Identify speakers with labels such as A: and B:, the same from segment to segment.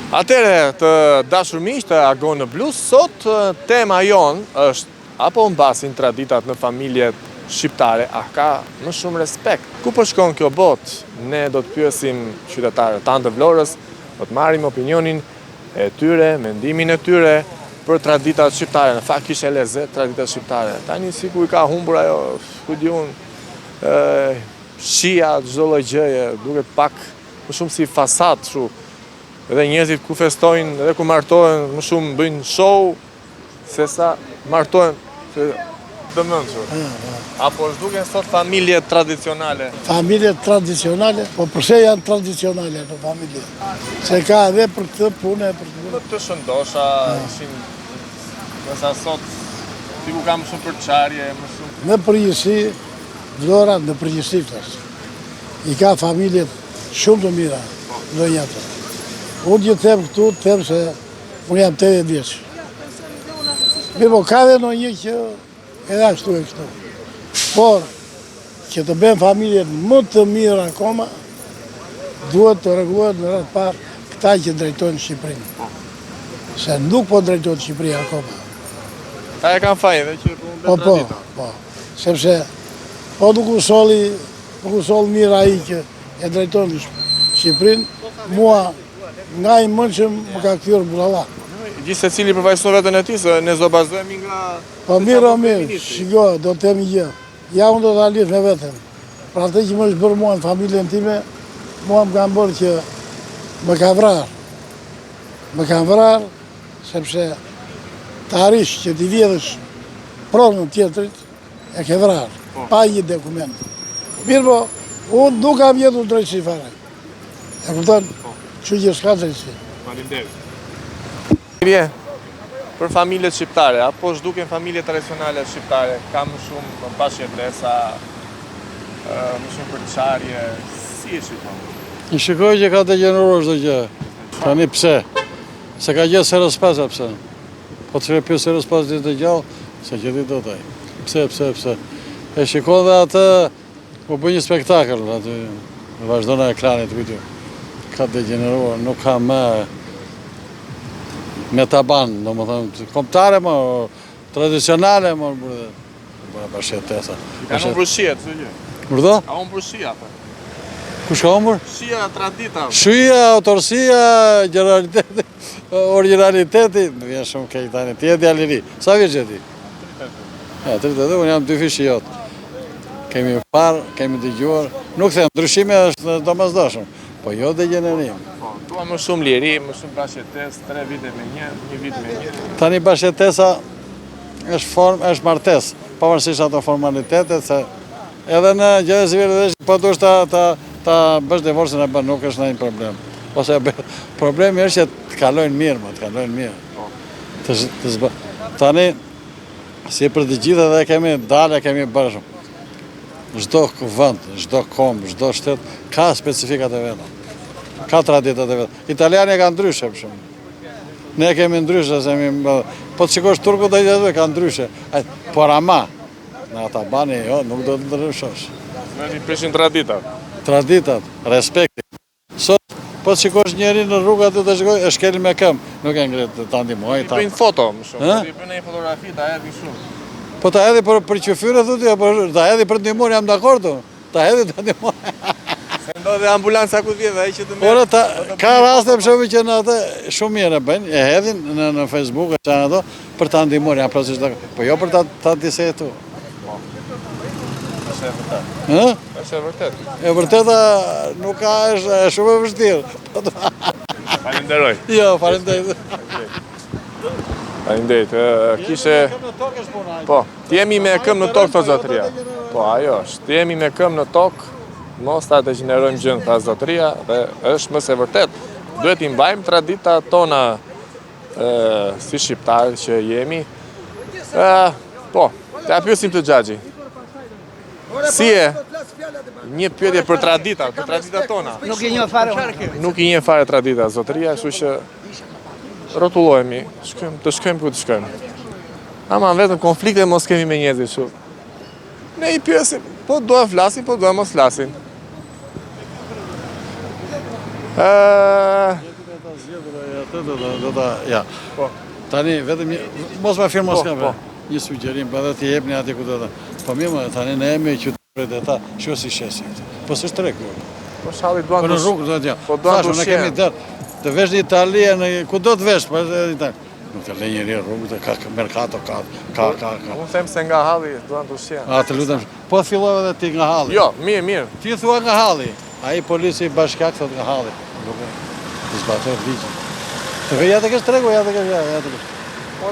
A: Atëherë, të dashur miq të Agon në Blu, sot tema jonë është a po humbasin traditat në familjet shqiptare, a ka më shumë respekt? Ku po shkon kjo botë? Ne do të pyesim qytetarët tanë të Vlorës, do të marrim opinionin e tyre, mendimin e tyre për traditat shqiptare. Në fakt kishte lezet traditat shqiptare. Tani sikur i ka humbur ajo, ku di unë, shija çdo lloj gjëje, duket pak më shumë si fasadë kështu. Edhe njerëzit ku festojnë edhe ku martohen më shumë bëjnë show sesa martohen se të mençur. A po zhduken sot familjet tradicionale?
B: Familjet tradicionale, po përse janë tradicionale ato familje? Se ka edhe për këtë punë e për
A: të punë. Të shëndosha, ishin, ndërsa sot, sikur ka më shumë përçarje, më
B: shumë... Në përgjithësi, Vlora në përgjithësi flas. I ka familjet shumë të mira, ndonjë ato. Unë që them këtu, them se unë jam 80 vjeç. Mirëpo, ka dhe ndonjë që edhe ashtu e kështu. Por, që të bëhen familjet më të mira akoma, duhet të rregullohet në radhë të parë këta që drejtojnë Shqipërinë. Se nuk po drejtojnë Shqipërinë akoma.
A: Ta e kanë fajin dhe që po
B: po, po, po. Sepse po nuk u solli, nuk u soll mirë ai që e drejton Shqipërinë, mua nga i mençëm më ka kthyer budalla.
A: Gjithsecili përfaqëson veten e tij, se ne s'do bazohemi nga
B: Po mirë, o mirë, shiko, do të them një gjë. Ja unë do ta lidh me veten. Për atë që më është bërë mua në familjen time, mua më kanë bërë që më ka vrarë. Më kanë vrarë sepse të arrish që t'i vjedhësh pronën tjetrit, e ke vrarë, po. pa një dokument. Mirëpo, unë nuk kam gjetur drejtësi fare. E kupton? Po. Kështu që s'ka drejtësi.
A: Faleminderit. Mirë, për familjet shqiptare, a po zhduken familjet tradicionale shqiptare, ka më shumë bashkëjetesa, më shumë përçarje, si e shikon?
C: E shikoj që ka degjeneruar çdo gjë. Tani pse? Se ka gjë se respekt, pse? Po të pyes se respekt ditë të gjallë, se që di do të Pse, pse, pse? E shikon dhe atë, u bë një spektakël, aty, vazhdon e ekranit, kujtu. Ka degjeneruar, nuk ka më me taban, domethënë, kombëtare më, tradicionale më, bërë, bërë bashkëjetesa.
A: Ka humbur shija, të gjë.
C: Urdhë?
A: Ka humbur shija, po.
C: Kush ka humbur?
A: Shija, tradita.
C: Shija, autorësia, gjeneraliteti, originaliteti, më vjen shumë keq tani, ti je djalë i ri. Sa vjeç je ti?
A: 32.
C: Ja, 32, unë jam dyfishi jot. Kemi parë, kemi dëgjuar, nuk them, ndryshime është domosdoshëm, po jo degjenerim.
A: Po, dua më shumë liri, më shumë bashkëjetesë, 3 vite me një, një vit me një.
C: Tani bashkëjetesa është formë, është martesë, pavarësisht ato formalitetet, se edhe në gjendje civile dhe po dush ta, ta, ta bësh divorcin e bën, nuk është ndonjë problem. Ose problemi është që të kalojnë mirë, më, të kalojnë mirë. Po. Të, të zbë... Tani, si për të gjithë edhe kemi dalë, kemi bërë shumë. Çdo vend, çdo komb, çdo shtet, ka specifikat e veta. Ka traditat e veta. Italiani e ka ndryshe, për shembull. Ne kemi ndryshe, se mi... Po të shikosh turku dhe gjithë, ka ndryshe. Por ama, në ata bani, jo, nuk do të ndryshosh.
A: Ne i prishin traditat.
C: Traditat, respekti. Sot, po të shikosh njeri në rrugë aty të shikoj, e shkel me këmbë, nuk e ngrit ta ndihmoj.
A: I bëjnë foto, më shumë, i bëjnë një fotografi, ta hedhin shumë.
C: Po ta hedhi për, për qyfyre, thotë, apo ta hedhi për ndihmuar, jam dakord, ta hedhi ta ndihmoj.
A: Se ndodh dhe ambulanca ku vjen dhe ai që të
C: merr. Ora ta ka raste për shembull që në atë shumë mirë e bëjnë, e hedhin në në Facebook e çan ato për ta ndihmuar, jam plotësisht dakord. Po jo për ta ta disetu.
A: Po. Është e vërtetë.
C: Ë?
A: Është e vërtetë.
C: E vërteta nuk ka është është shumë e vështirë.
A: Falenderoj.
C: Jo, faleminderit.
A: Faleminderit. Kishe Po, të jemi me këmbë në tokë, thotë zotëria. Po, ajo është. Të jemi me këmbë në tokë, mos ta degjenerojmë gjënë, tha zotëria, dhe është më se vërtet. Duhet t'i mbajmë traditat tona si shqiptarë që jemi. Po, ta pyesim të xhaxhi. Si e? Një pyetje për traditat, për traditat tona.
D: Nuk i njoh fare.
A: Nuk i njeh fare traditat, zotëria, kështu që rrotullohemi, shkojmë, të shkojmë ku të shkojmë. Ama vetëm konflikte mos kemi me njerëzit kështu. Ne i pyesim, po duan flasin, po duan mos flasin. Ëh.
C: Atë do ta do ta ja. Po. Tani vetëm një mos ma firmos po, po. Një sugjerim, po edhe t'i jepni atje ku do të. Po mirë, më, tani ne jemi qytet bregdetar, shiko si shesin këtu. Po s'është treg ky.
A: Po shalli duan
C: Po në rrugë do të
A: Po duan të
C: ne kemi der. Të vesh në Itali, në ku do të vesh, po edhe në Itali. Nuk të lë njeri rrugë, të ka merkato, ka, ka, ka, ka.
A: Unë them se nga halli duan të ushqehen.
C: A, të lutem, po fillove edhe ti nga halli.
A: Jo, mirë, mirë.
C: Ti thua nga halli. Ai polici bashkiak thot nga halli. Nuk e zbatoj ligjin. Të vej ja të kesh tregu, ja të kesh, ja, ja të kesh.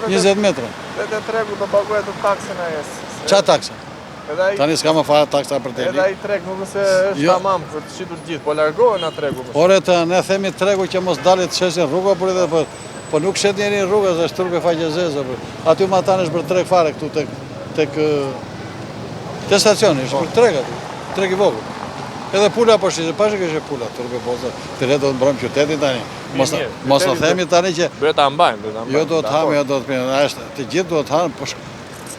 C: 20
A: metra. Dhe te tregu do paguaj të taksën e jesë.
C: Ça taksë? Tani s'ka më fare taksa për
A: deli. Edhe ai treg nuk është se është jo. tamam për të shitur gjithë, po largohen nga tregu.
C: Ore të ne themi tregu që mos dalin të shesin rrugë, por edhe po, po nuk shet njeri në rrugë, është turp e faqe zezë. Po. Aty matanë është bërë treg fare këtu tek tek te stacioni, është bërë treg aty, treg i vogël. Edhe pula po shitet, pashë kishte pula, turp e boza. Të le do të mbrojmë qytetin tani. Mos mos të themi tani që
A: duhet ta mbajmë, duhet ta mbajmë.
C: Jo do të hamë, jo do të pimë. Është të gjithë duhet të hanë, po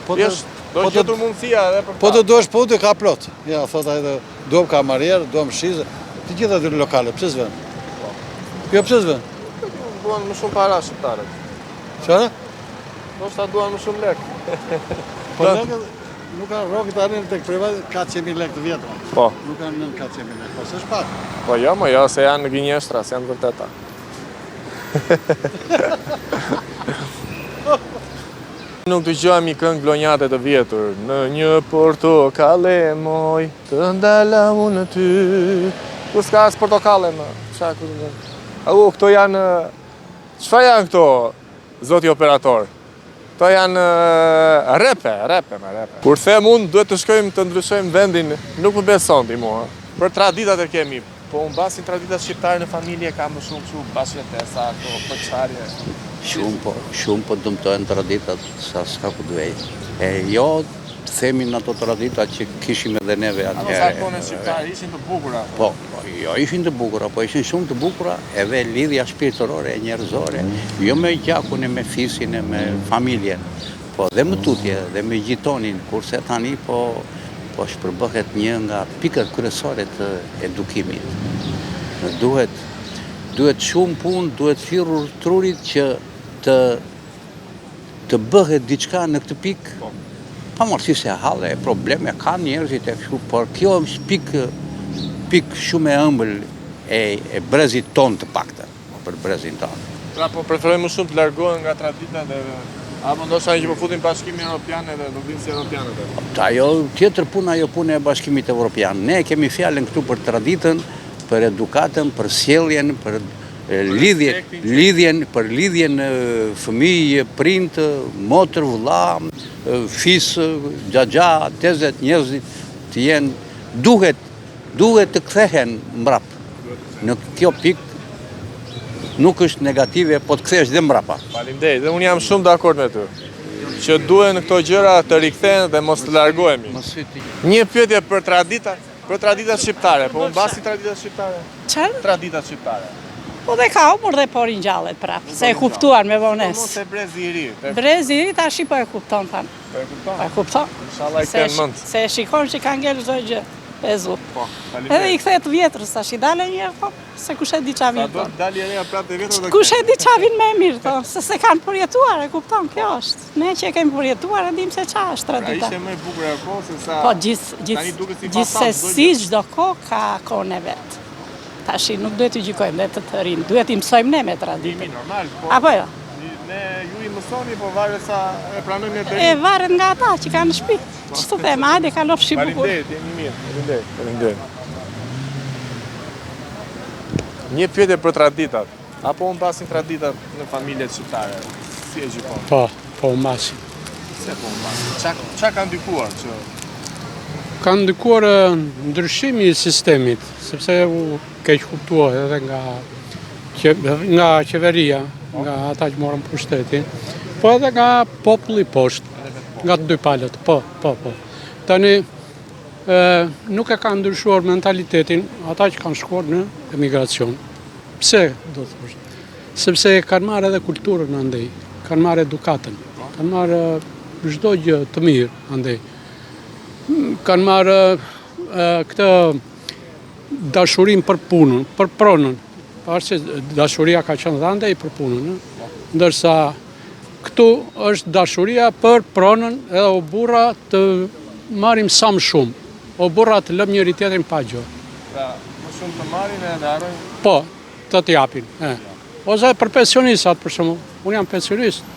A: Po të do po gjetur mundësia edhe
C: për Po të duash punë ka plot. Ja thot ai do duam kamarier, duam shizë, të gjitha aty lokale, pse s'vën? Po. Jo pse s'vën?
A: Duan më shumë para shqiptarët.
C: Çfarë?
A: Ndoshta duan më shumë
C: lek. Po lek nuk ka rrogë tani tek privat 400.000 lekë të vjetra. Po. Nuk kanë nën 400.000 lekë, po s'është pak.
A: Po jo, mo jo, se janë gënjeshtra, se janë vërteta. Nuk dëgjuam një këngë vlonjate të vjetër Në një portokalle moj Të ndala unë ty Ku s'ka as portokalle më Ça ku të Au, këto janë Çfarë janë këto Zoti operator Këto janë repe, repe me repe. Kur them unë duhet të shkojmë të ndryshojmë vendin, nuk më beson ti mua. Për traditat e kemi, po humbasin traditat shqiptare në familje ka më shumë kështu bashkëjetesa, këto përçarje.
D: Shumë po, shumë po dëmtohen traditat sa s'ka ku të vejë. E jo themi në ato tradita që kishim edhe neve
A: atëherë. Ato zakone shqiptare ishin të bukura.
D: Po, po, jo ishin të bukura, po ishin shumë të bukura edhe lidhja shpirtërore e njerëzore, jo me gjakun e me fisin e me familjen, po dhe më tutje dhe me gjitonin, kurse tani po po shpërbëhet një nga pikat kryesore të edukimit. Duhet duhet shumë punë, duhet thirrur trurit që të të bëhet diçka në këtë pikë, po. pavarësisht se halle e probleme kanë njerëzit e kështu, por kjo është pikë pikë shumë e ëmbël e, e brezit tonë të paktën, për brezin
A: tonë. Pra po preferojmë më shumë të largohen nga traditat edhe apo ndoshta që po futin Bashkimin Evropian edhe do vinë si
D: evropianët edhe. Ajo tjetër punë ajo punë e Bashkimit Evropian. Ne kemi fjalën këtu për traditën, për edukatën, për sjelljen, për lidhjen, lidhjen, për lidhjen fëmijë, prind, motër, vëlla, fis, xhaxha, tezet, njerëzit të jenë duhet duhet të kthehen mbrap. Në kjo pikë nuk është negative, po të kthehesh dhe
A: mbrapa. Faleminderit, dhe unë jam shumë dakord me ty. Që duhen këto gjëra të rikthehen dhe mos të largohemi. Një pyetje për traditat, Për traditat shqiptare, po humbasin traditat shqiptare?
E: Çfarë?
A: Traditat shqiptare.
E: Po dhe ka humbur dhe po ringjallet prapë, se e kuptuan me vonesë.
A: Po se brezi i
E: ri. Brezi i ri tashi po e kupton
A: thanë. Po e kupton?
E: Po e kupton.
A: Inshallah i kthen
E: mend. Se e shikon që ka ngelë çdo gjë pezull. Po, faleminderit. Edhe i kthehet të vjetrës, tashi dale një herë, po, se kush e di ça
A: vjen. Sa do të dalë e reja prapë e
E: vjetra do Kush e di ça vjen më e mirë, thonë, se s'e kanë përjetuar, e kupton, kjo është. Ne që e kemi përjetuar e dimë se ça është
A: tradita. Pra ishte më e bukur ajo kohë se sa
E: Po gjithë gjithë gjithsesi çdo kohë ka kohën e vet. Tashi nuk duhet të gjykojmë dhe të të rinjtë, duhet t'i mësojmë ne me
A: traditën. Jemi normal,
E: po. Apo jo?
A: Ne ju i mësoni, po varet sa e pranojmë ne të rinjtë.
E: E varet nga ata që kanë në shtëpi. Po. Ç'të them, hajde kalofshi
A: bukur. Faleminderit, jemi mirë. Faleminderit, faleminderit. Një pyetje për traditat. A po humbasin traditat në familjet shqiptare? Si e
F: gjykon? Po, po humbasin.
A: Pse po humbasin? Ça, ça ka ndikuar
F: që... Ka ndikuar ndryshimi i sistemit, sepse u keqkuptua edhe nga, nga qeveria, po. nga ata që morën pushtetin, po edhe nga populli poshtë, nga të dy palët, po, po, po. Tani, nuk e kanë ndryshuar mentalitetin ata që kanë shkuar në emigracion. Pse, do të thosh? Sepse kanë marrë edhe kulturën andej, kanë marrë edukatën, kanë marrë çdo gjë të mirë andej. Kanë marrë këtë dashurinë për punën, për pronën. Pavarësisht dashuria ka qenë dhe andej për punën, ë? Ndërsa këtu është dashuria për pronën edhe o burra të marrim sa më shumë. O burra të lëmë njëri tjetrin pa gjë.
A: Pra, më shumë të marrin edhe të harrojnë.
F: Po, të të japin. E. Ose për pensionistat, për shembull. Unë jam pensionist.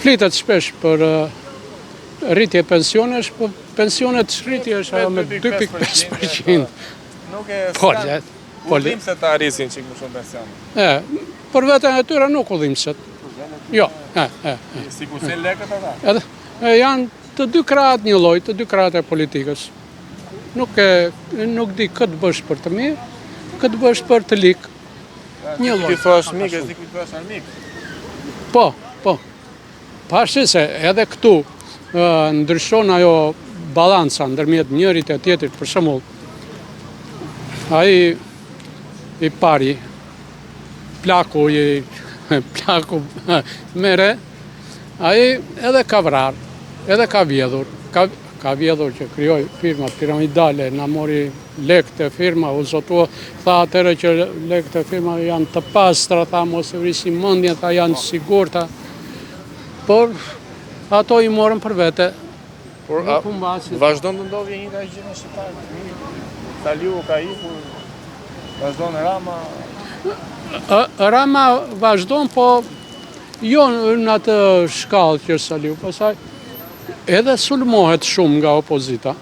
F: Flitet shpesh për rritje pensionesh, po pensionet rritje është ajo me 2.5%.
A: Nuk e
F: Po,
A: po, u dhimbset ta rrisin çik më shumë pensionin.
F: E, për veten e tyre nuk u dhimbset. Jo, e, e,
A: e. S'i kursejnë lekët ata?
F: Edhe, e, janë të dy krahët një lloj, të dy krahët e politikës. Nuk e, nuk di kë të bësh për të mirë, kë të bësh për të lig.
A: Një lloj. Ti thua mik, e s'di kujt thua armik.
F: Po, po. Pavarësisht se edhe këtu ndryshon ajo balanca ndërmjet njërit e tjetrit, për shembull, ai i pari, plaku i plaku mere, ai edhe ka vrarë, edhe ka vjedhur, ka, ka vjedhur që krijoi firma piramidale, na mori lekët e firma, u zotua, tha atëherë që lekët e firma janë të pastra, tha mos e vrisni mendjen, tha janë të sigurta. Por ato i morën për vete.
A: Por a, vazhdon të ndodhë e njëjta gjë me shqiptarët. Saliu ka ikur, vazhdon Rama.
F: Rama vazhdon, po jo në atë shkallë që Saliu, pastaj edhe sulmohet shumë nga opozita.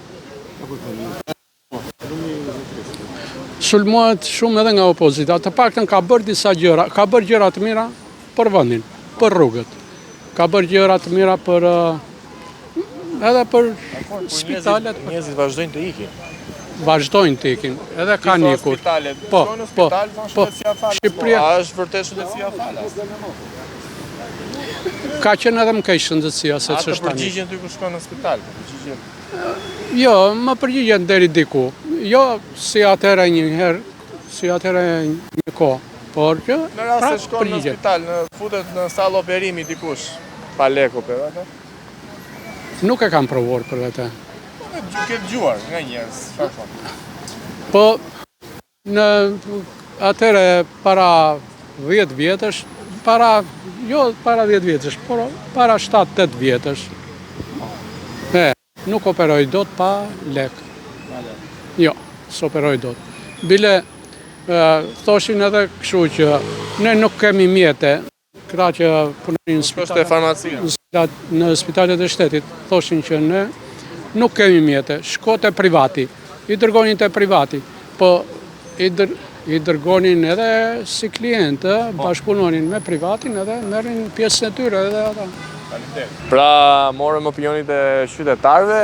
F: Sulmohet shumë edhe nga opozita, të paktën ka bërë disa gjëra, ka bërë gjëra të mira për vendin, për rrugët. Ka bërë gjëra të mira për edhe për spitalet.
A: Njerëzit vazhdojnë të ikin.
F: Vazhdojnë të ikin, edhe kanë ikur.
A: Po, po, po, Shqipëria. A është vërtet shëndetësia falas?
F: Ka qenë edhe më keq shëndetësia se ç'është tani.
A: A të përgjigjen ty kur shkon në spital? Përgjigjen
F: Jo, më përgjigjen deri diku. Jo si atëherë një herë, si atëherë një kohë, por që
A: në rast se shkon në spital, në futet në sallë operimi dikush pa lekë operata.
F: Nuk e kam provuar për vete.
A: Po ke dëgjuar nga njerëz, çfarë thonë?
F: Po Në atëherë para 10 vjetësh, para jo para 10 vjetësh, por para 7-8 vjetësh. E, nuk operoj dot pa lek. Jo, s'operoj dot. Bile, thoshin edhe kështu që ne nuk kemi mjete, Këta që punonin në
A: spitale, farmacia.
F: Në spitalet e shtetit, thoshin që ne nuk kemi mjete, shko te privati. I dërgonin te privati, po i, dër, i dërgonin edhe si klientë, po. bashkëpunonin me privatin edhe merrnin pjesën e tyre edhe ata.
A: Pra, morëm opinionet e qytetarëve.